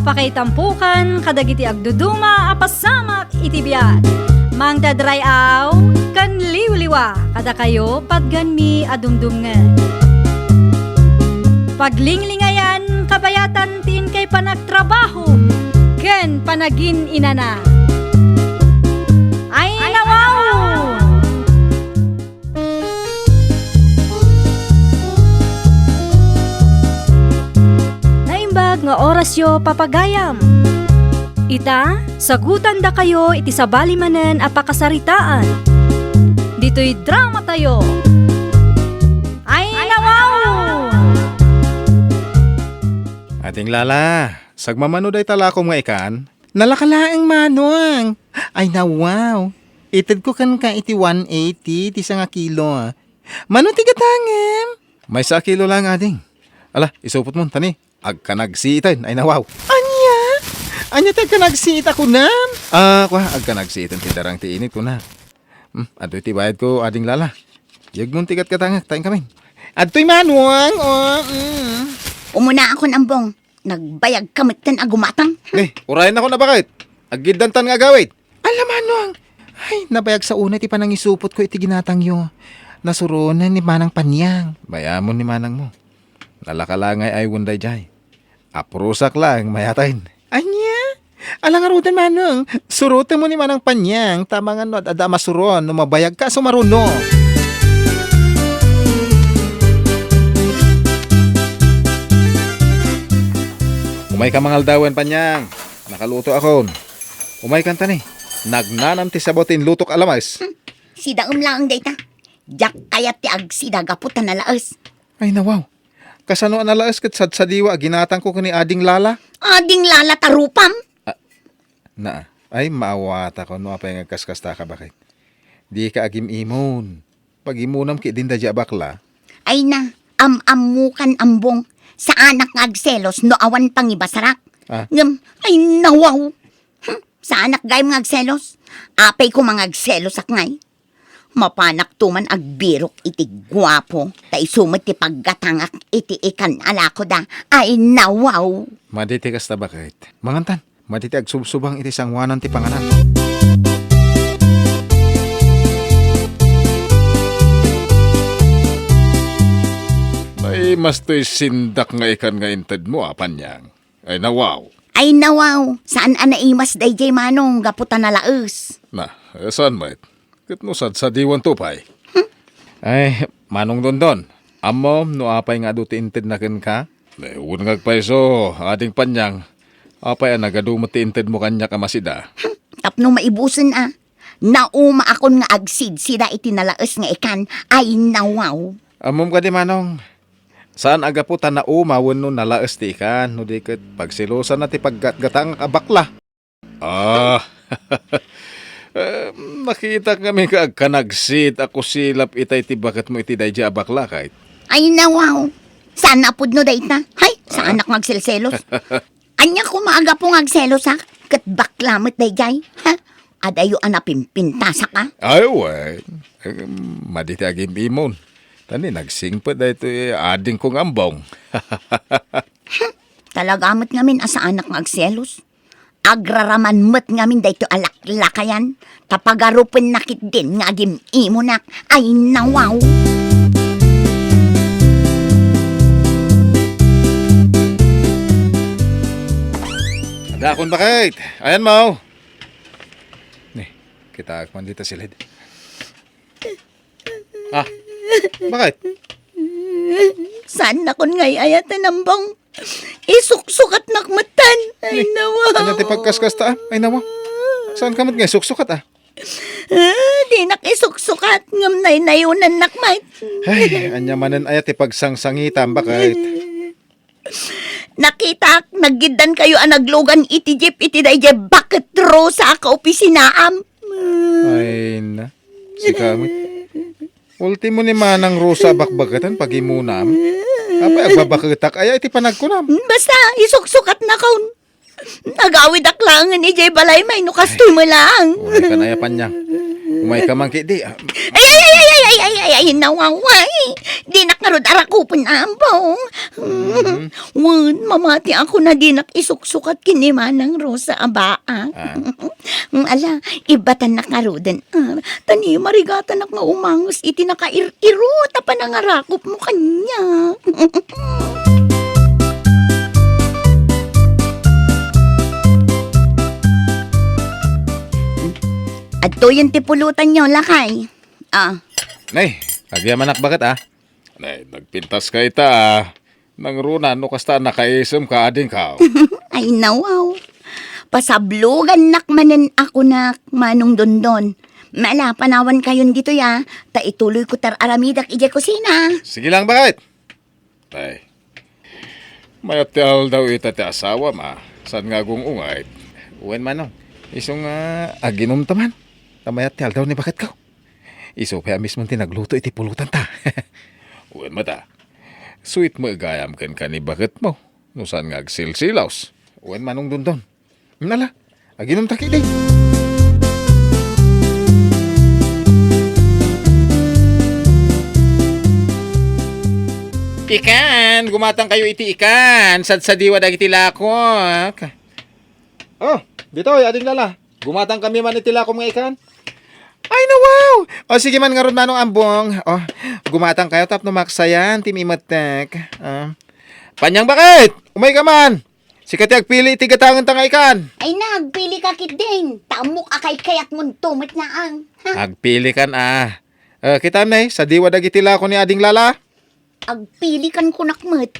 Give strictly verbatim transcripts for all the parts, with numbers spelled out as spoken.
Pakaitampokan kadagiti agduduma a pasamak iti biag. Mangted ray-aw ken liwliwa kadakayo patganmi a dumdumngeg. Paglinglingayan kabayatan ti inkay panagtrabaho ken panagin-inana. Ay, nawaw! Naimbag nga orasyo, papagayam. Ita, sagutandakayo iti sabali manen a pakasaritaan. Ditoy dramatayo. Ay, nawaw! Ading Lala, sagmamano dayta lakom nga ikan? Nalaka laeng, Manong. Ay, nawaw. Itedko kenka iti one eighty ti sangakilo. Mano ti gatangem? Maysa a kilo laeng, ading. Ala, isupotmon, ta ni, agkanagsiiten. Ay, nawaw. Ania? Ania ti agkanagsiit a kunam? Ah, kua, agkanagsiiten ti darang ti init, kuna. Hmm, adtoy ti bayadko, ading Lala. Yegmon ti gatgatangek, ta inkamin. Adtoy, Manong. Oh, mm. Umunaakon, Ambong. Nagbayagka metten a gumatang. Eh, urayennakon a baket. Aggiddantan nga agawid. Ala, Manong. Ay, nabayag sa una ti panangisupotko iti ginatangyo. Nasuronen ni Manang Panyang. Mayamon ni manangmo. Nalaka laeng nga ay-aywen daydiay. Aprusak laeng mayaten. Ania? Ala ngaruden, Manong. Surotenmo ni Manang Panyang, ta amangan no ad-adda a masuron no mabayagka a sumaruno. Umayka mangaldawen, Panyang. Nakalutoakon. Umaykan ta ni. Nagnanam ti sabaw ti inlutok a lames. Hmm. Sidaem laeng dayta. Diak kayat ti agsida gapu ta nalaes. Ay, nawaw. Kasano a nalaes ket sadsadiwa a ginatangko ken ni Ading Lala? Ading Lala ta rupam? Ah, na, ay, maawatakon no apay nga agkaskasta ka, baket. Dika agim-imon. Pagimonam ketdin daydiay a bakla. Ay na, am-ammokan, Ambong. Saanak nga agselos no awan pangibasarak. Ah. Ngem, ay, nawaw. Hmm, saanak gayam nga agselos. Apay koma nga agselosak ngay? Mapanakto man agbirok iti guapo, ta isu met ti paggatangak iti ikan a lakoda. Ay, nawaw! Madi ti kasta, baket. Mangantan, madi ti agsubsubang iti sangoanan ti panganan. Ay, mastoy sindak nga ikan nga intedmo, a, Panyang. Ay, nawaw. Ay, nawaw. Saan a naimas daydiay, Manong, gapu ta nalaes? Na, eh, saan met? Ket no sadsadiwanto pay. Hmm. Ay, Manong Dondon, ammom no apay nga adu ti intedna kenka? Eh, wen nga agpayso, Ading Panyang, apay a nagadu met ti intedmo kaniak a masida? Hmm. Tapno maibusen a. Naumaakon nga agsidsida iti nalaes nga ikan. Ay, nawaw. Ammom kadi, Manong, saan a gapu ta nauma wenno nalaes ti ikan, no di ket pagselosanna ti paggatgatangak a bakla. Ah, eh, nakitak ngamin nga agkanagsit a kusilap itay ti baketmo iti daydiay a bakla, kayat. Ay, nawaw. Saan a pudno dayta? Hay, saanak nga agselselos. Ania koma a gapu nga agselosak? Ket bakla met daydiay. Ha? Adayo a napimpintasak a? Ay, wen. Eh, madi ti agim-imon. Ta ni, nagsingpet daytoy adingko nga Ambong. Talaga met ngamin a saanak nga agselos. Agraraman met ngamin daytoy a laklakayan. Ta pagarupenna ketdin nga agim-imonak. Ay, nawaw! Adakon, baket. Ayan mo. Ni, kitaak man dita silid. Ah, baket? Saannakon nga ay-ayaten, Ambong. Isuksukatnak metten. Ay, ni, nawa. Ania ti pagkaskasta, ah? Ay, nawa. Saanka met nga isuksukat, ah? Ah, dinak isuksukat, ngem naynayonannak met. Ay, ania manen aya ti pagsangsangitam, baket? Nakitaak, naggiddankayo a naglugan iti jeep iti daydiay baket Rosa a kaopisinaam. Ay na, sika met. Ultimo ni Manang Rosa a bakbaketen pagimonam. Apay agbabaketak aya iti panagkunam? Basta, isuksukatnakon. Agawidak laengen idiay balay, may no kastoy met laeng. Uray ka nayapan niya. Umay ka man ketdi, ah. Ay, ay, ay, ay, ay, ay, Ay, ay, ay, nawaway. Dinak ngarud arakupen, Ambong. Mhm. Wen, mamati ako na dinak isuksukat ken ni Manang Rosa a baak. Ah. Mm, ala, ibbatannak ngaruden, ah. Ta ni marigatanak nga umanges iti nakair-iro ta panangarakupmo kaniak. Adtoyen ti pulutanyo, lakay. Ah. Nay, agyamanak baket, ah. Nay, nagpintas ka ita, ah. Nangruna, no kasta, nakaisem ka, adingko. Ay, nawaw. Pasablogannak manen a kunak, Manong Dondon. Mala, panawan kayon ditoy, ah. Ta ituloy ko tar-aramidak idiay kusina. Sige lang, baket. Ay. Mayat ti aldaw ita ti asawam, ah. Saan nga agung-ungayt? Wen, Manong. Isu nga aginom ta man. Ta mayat ti aldaw ni baketko. Isu pay a mismo ti nagluto iti pulotanta. Wen met a. Sweet met gayam kenka ni baketmo. No saan nga agsilsilaws. Wen, Manong Dondon. Nala, aginom ta ketdi. Ikan, gumatang kayo iti ikan. Sadsadiwa dagiti lakok. Oh, ditoy, ading lala. Gumatang kami man iti lakom nga ikan. Ay, nawaw! O, sige man ngarud, Manong Ambong. O, gumatang kayo tapno maksayan ti mimettek. Ah. Panyang, baket! Umay ka man! Sika ti agpili iti gatangenta nga ikan. Ay na, agpili ka ketdin. Ta ammok a kaykayatmon to met laeng. Ha? Agpili kan, ah. Eh, kitam, nay, sadiwa dagiti lako ni Ading Lala. Agpili kan kunak met.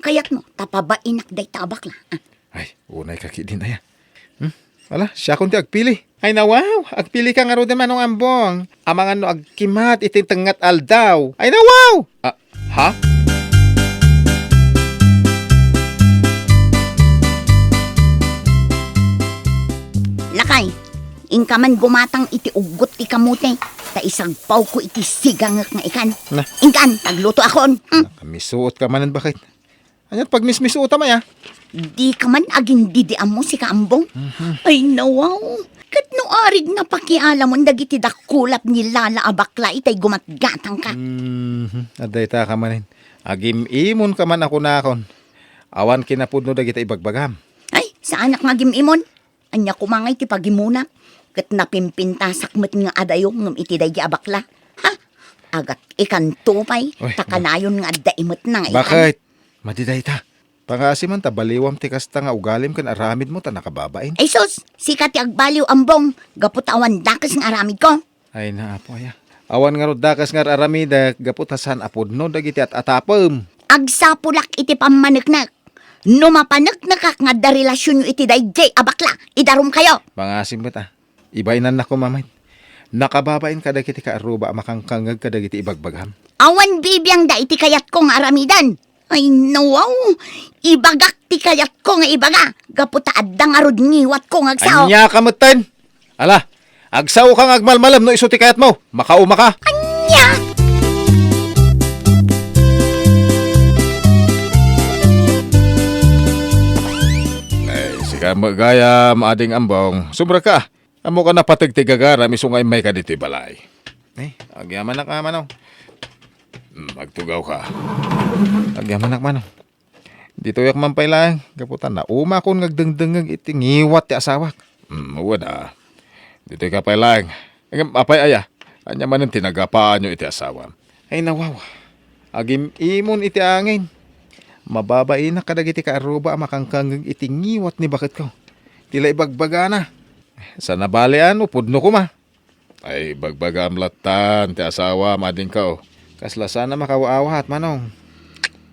Kayatmo, ta pabainak dayta a bakla. Ah. Ay, unay ka ketdin aya. Hmm? Ala, siakon ti agpili. Ay, nawaw, agpili ka ngaruden, Manong Ambong. Amangan no agkimat iti tengnga ti aldaw. Ay, nawaw! Ah, ha? Lakay, inka man gumatang iti uggot ti kamote, ta isagpawko iti sigangek nga ikan. Na. Inkan, taglutoakon. Hmm? Nakamisuot ka manen, baket. Ania ti pagmismisuotam aya? Dika man agindidiammo, sika Ambong? Mhm. Ay, nawaw. Ket no arig napakialamon dagiti dakulap ni Lala a bakla itay gumatgatangka. Mhm. Adda ita ka manen. Agim-imonka man a kunakon. Awan kinapudno dagiti ibagbagam. Ay, saanak nga agim-imon. Ania koma ngay ti pagimuna? Ket napimpintasak met nga adayo ngem iti daydi a bakla. Ha? Agat ikanto pay, Uy, ta ba- kanayon nga adda imetna nga ikan. Baket? Madi dayta. Pangaasim man ta baliwam ti kasta nga ugalim ken aramidmo ta nakababain. Ay sus, sika ti agbaliw, Ambong, gapu ta awan dakes nga aramidko. Ay, naapo aya. Awan ngarud dakes nga ar-aramidek gapu ta saan a pudno dagiti at-atapem. Agsapulak iti pammaneknek. No mapaneknekak nga adda relasionyo iti daydiay a bakla, idarumkayo. Pangaasim met a. Ibainannak koma met. Nakababain kadagiti kaarruba a makangkangngeg kadagiti ibagbagam. Awan bibiangda iti kayatko nga aramiden. Ay, nawaw! Ibagak ti kayatko nga ibaga, gapu ta adda ngarud ngiwatko nga agsao. Ania ka metten? Ala, agsaoka nga agmalmalem no isu ti kayatmo. Makauma ka. Ania? Ay, sika met gayam, Ading Ambong. Sumrek ka. Ammok a napateg ti gagaram isu nga immay ka ditoy balay. Eh, agyamanak a, Manong. Hmm, agtugaw ka. Agyamanak, Manong. Ditoyak man pay laeng, gapu ta naumakon nga agdengdengngeg iti ngiwat ti asawak. Hmm, wen a. Ditoy ka pay laeng. Ngem apay aya? Ania manen ti nagapaanyo iti asawam? Ay, nawaw. Agim-imon iti angin. Mababainak kadagiti kaarruba a makangkangngeg iti ngiwat ni baketko. Ti la ibagbagana. Saan a bale a no pudno koma. Ay, bagbagaam lattan ti asawam, adingko. Kasla saan a makaaw-awat, Manong.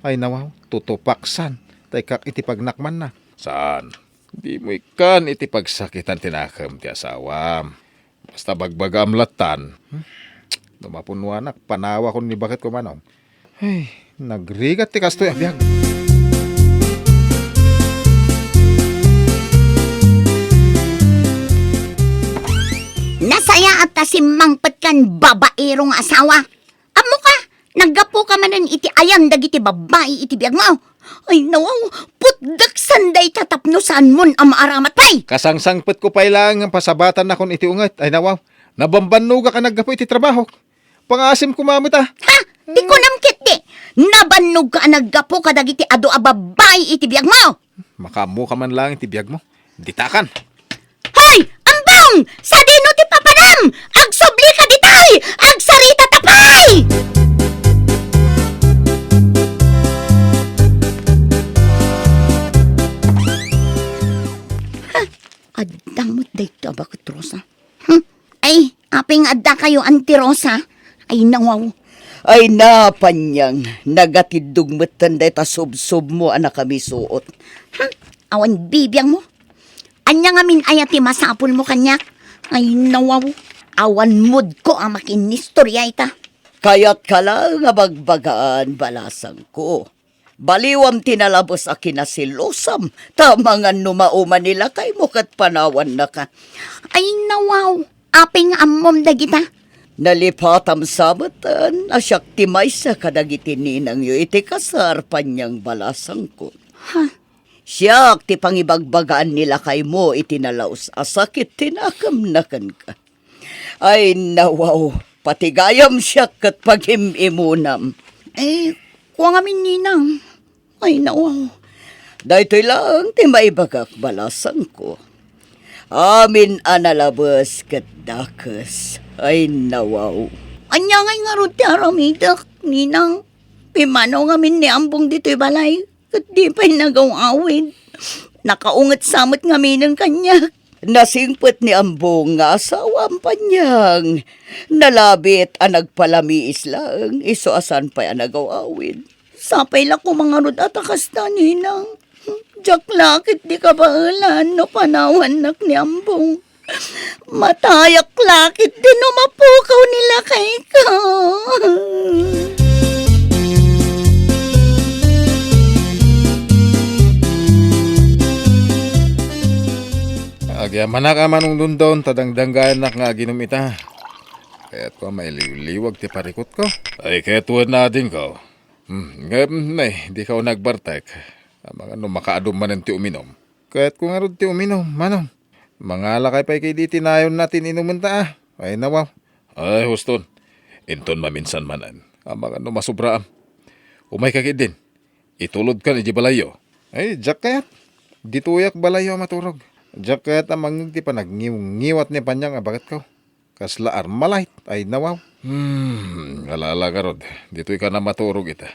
Ay, nawaw, tutupaksan. Ta ikkak iti pagnakmanna. Saan? Dimo ikkan iti pagsakitan ti nakem ti asawam. Basta bagbagaam lattan. Hmm? No mapunnoanak, panawakon ni baketko, Manong. Ay, nagrigat ti kastoy a biag. Nasayaat ta simmangpet kan babaero nga asawa. Ammo ka, naggapu ka manen iti ayan dagiti babbai iti biagmo. Ay, nawaw, putdeksan dayta tapno saanmon a maaramat pay. Kasangsangpetko pay laeng nga pasabatannakon iti unget. Ay, nawaw, nabambannogak a naggapu iti trabahok. Pangaasim koma met a. Ha? Ti kunam ketdi, nabannogka a naggapu kadagiti adu a babbai iti biagmo? Makaammoka man laeng iti biagmo. Ditakan. Hoy! Ambong! Sadino ti papanam? Agsublika ditoy! Agsaritata pay! Ha? Adda met daytoy a baket, Rosa. Hmm? Ay, apay nga addakayo, Auntie Rosa? Ay, nawaw. Ay, Panyang, nagatiddog metten dayta subsubmo a nakamisuot. Hmm? Awan bibiangmo? Ania ngamin aya ti masapulmo kaniak? Ay, nawaw. Awan moodko a makinistorya ita. Kayatka laeng a bagbagaan, balasangko. Baliwam ti nalabes a kinaselosam, ta amangan no mauman ni lakaymo ket panawannaka. Ay, nawaw, apay nga ammom dagita? Nalipatam sa metten a siak ti maysa kadagiti ninangyo iti kasar, Panyang, balasangko. Ha? Siak ti pangibagbagaan ni lakaymo iti nalaus a sakit ti nakemna kenka. Ay, nawaw, pati gayam siak ket pagim-imunam. Eh, kua ngamin, ninang. Ay, nawaw. Daytoy laeng ti maibagak, balasangko. Amin a nalabes ket dakes. Ay, nawaw. Ania ngay ngarud ti aramidek, ninang? Pimmanaw ngamin ni Ambong ditoy balay. Ket di pay nagaw-awid. Nakaunget sa met ngaminen kaniak. Nasingpet ni Ambong nga asawam, Panyang. Nalabit a nagpalamiis laeng, isu a saan pay a nagaw-awid. Sapay la koma ngarud a ta kasta, ninang. Diak la ketdi kabaelan no panawannak ni Ambong. Matayak la ketdi no mapukaw ni lakayko. Agyamanak a manungdundon ta dangdanggayannak nga aginom ita. Kayatko a mailiwliwag ti parikutko. Ay, ket wen, adingko. Hmm, ngem, nay, dika nagbartek. Amangan no makaadum manen ti uminom. Kayatko ngarud ti uminom, manong. Mangalakay pay ketdi ti nayonna ti inumenta, a. Ay, nawaw. Ay, huston. Inton maminsan manen. Amangan no masubraam. Umayka ketdin. Itulodkan idiay balayyo. Ay, diak kayat. Ditoyak balayyo a maturog. Diak kayat a mangngeg ti panagngiwngiwat ni Panyang a baketko. Kasla Armalite. Ay, nawaw. Hmm, ala-ala garud. Ditoykan a maturog ita.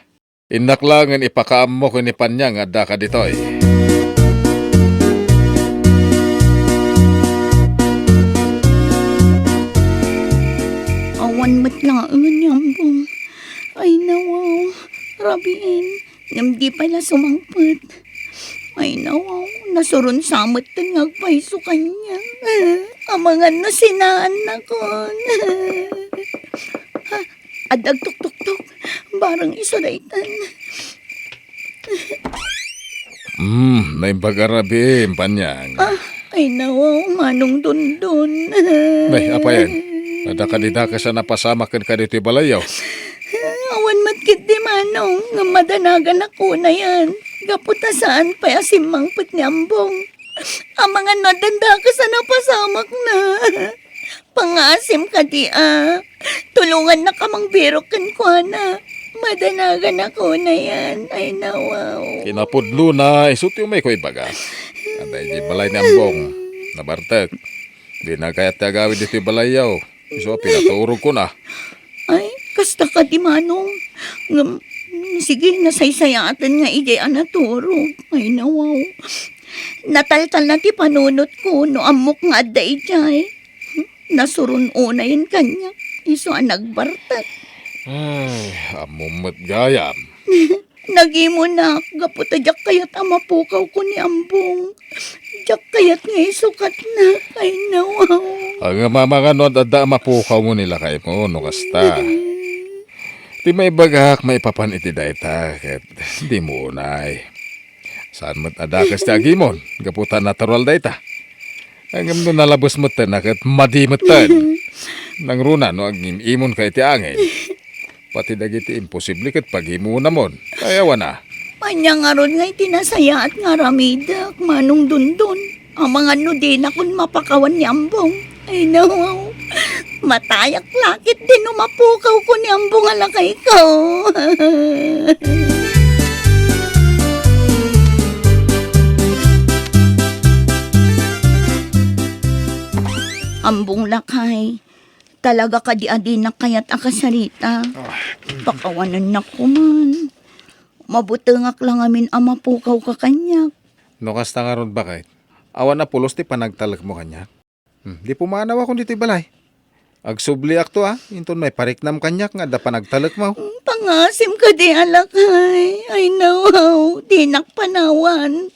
Innak laengen ipakaammo ken ni Panyang nga addaka ditoy. Awan met laengen ni Ambong. Ay, nawaw, rabiin, ngem di pay la sumangpet. Ay, nawaw, nasuron sa metten nga agpayso kaniak. Amangan no sinaannakon. Adda agtuktuktok. Barang isu daytan. Hmm, naimbag a rabii, Panyang. Ah, ay nawaw, Manong Dondon. Nay, apayen? Adda kadi dakes a napasamak kenka ditoy balayyo? Awan met ketdi, Manong, ngem madanaganakunayan. Gapu ta saan pay a simmangpet ni Ambong. Amangan no addan dakes a napasamakna. Pangaasim kadi a. Tulongannak a mangbirok kenkuana. Madanaganakunayan. Ay, nawaw. Kinapudnona, isu ti umayko ibaga. Adda idiay balay ni Ambong. Nabartek. Dina kayat ti agawid ditoy balayyo. Isu a pinaturogkona. Ay, kasta kadi, Manong. Ngem, sige, nasaysayaaten nga idiay a naturog. Ay, nawaw. Nataltalna ti panunotko no ammok nga adda idiay. Nasuron unayen kaniak, isu a nagbartek. Ay, ammom met gayam. Nagimunak gapu ta diak kayat a mapukawko ni Ambong. Diak kayat nga isukatnak. Ay, nawaw. Ngem amangan no adda a mapukawmo ni lakaymo no kasta. Ti maibagak maipapan iti dayta ket dimo unay. Saan met a dakes ti agimon, gapu ta natural dayta. Ngem no nalabes metten a ket madi metten. Nangruna no agim-imonka iti angin. Pati dagiti imposible ket pagimonamon. Ay, awan a. Ania ngarud nga iti nasayaat nga aramidek, Manong Dondon? Amangan no dinakon mapakawan ni Ambong. Ay, nawaw. Matayak la ketdi no mapukawko ni Ambong a lakayko. Ambong lakay, talaga kadi a dinak kayat a kasarita? Ah. Pakawanennak man. Mabutengak la ngamin a mapukawka kaniak. No kasta ngarud, baket, awan a pulos ti panagtalekmo kaniak? Hmm, di pumanawakon ditoy balay. Agsubliakto, a, inton maipariknam kaniak nga adda panagtalekmo. Pangasim kadi a lakay. Ay, nawaw, dinak panawan.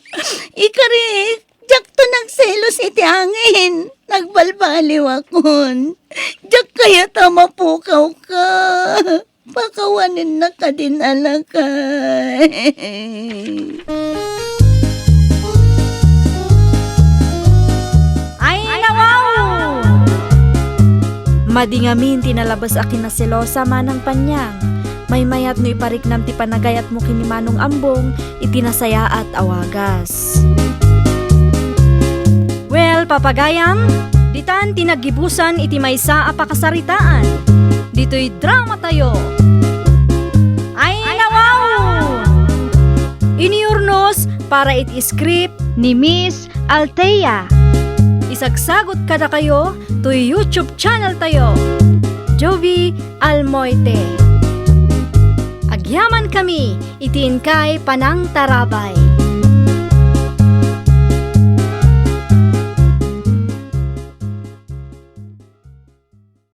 Ikarik, diakto nagselos iti angin. Nagbalbaliwakon. Diak kayat a mapukawka. Pakawanennak kadin a lakay. Ay, nawaw! Madi ngamin ti nalabes a kinaselosa, Manang Panyang. Maymayat no ipariknam ti panagayatmo ken ni Manong Ambong iti nasayaat a wagas. Well, papagayam, ditan ti naggibusan iti maysa a pakasaritaan. Ditoy dramatayo. Ay, nawaw! Inurnos para iti script ni Miss Althea. Isagsagut kadakayo toy YouTube channel tayo, Jovie Almoite. Agyamankami iti inkay panangtarabay.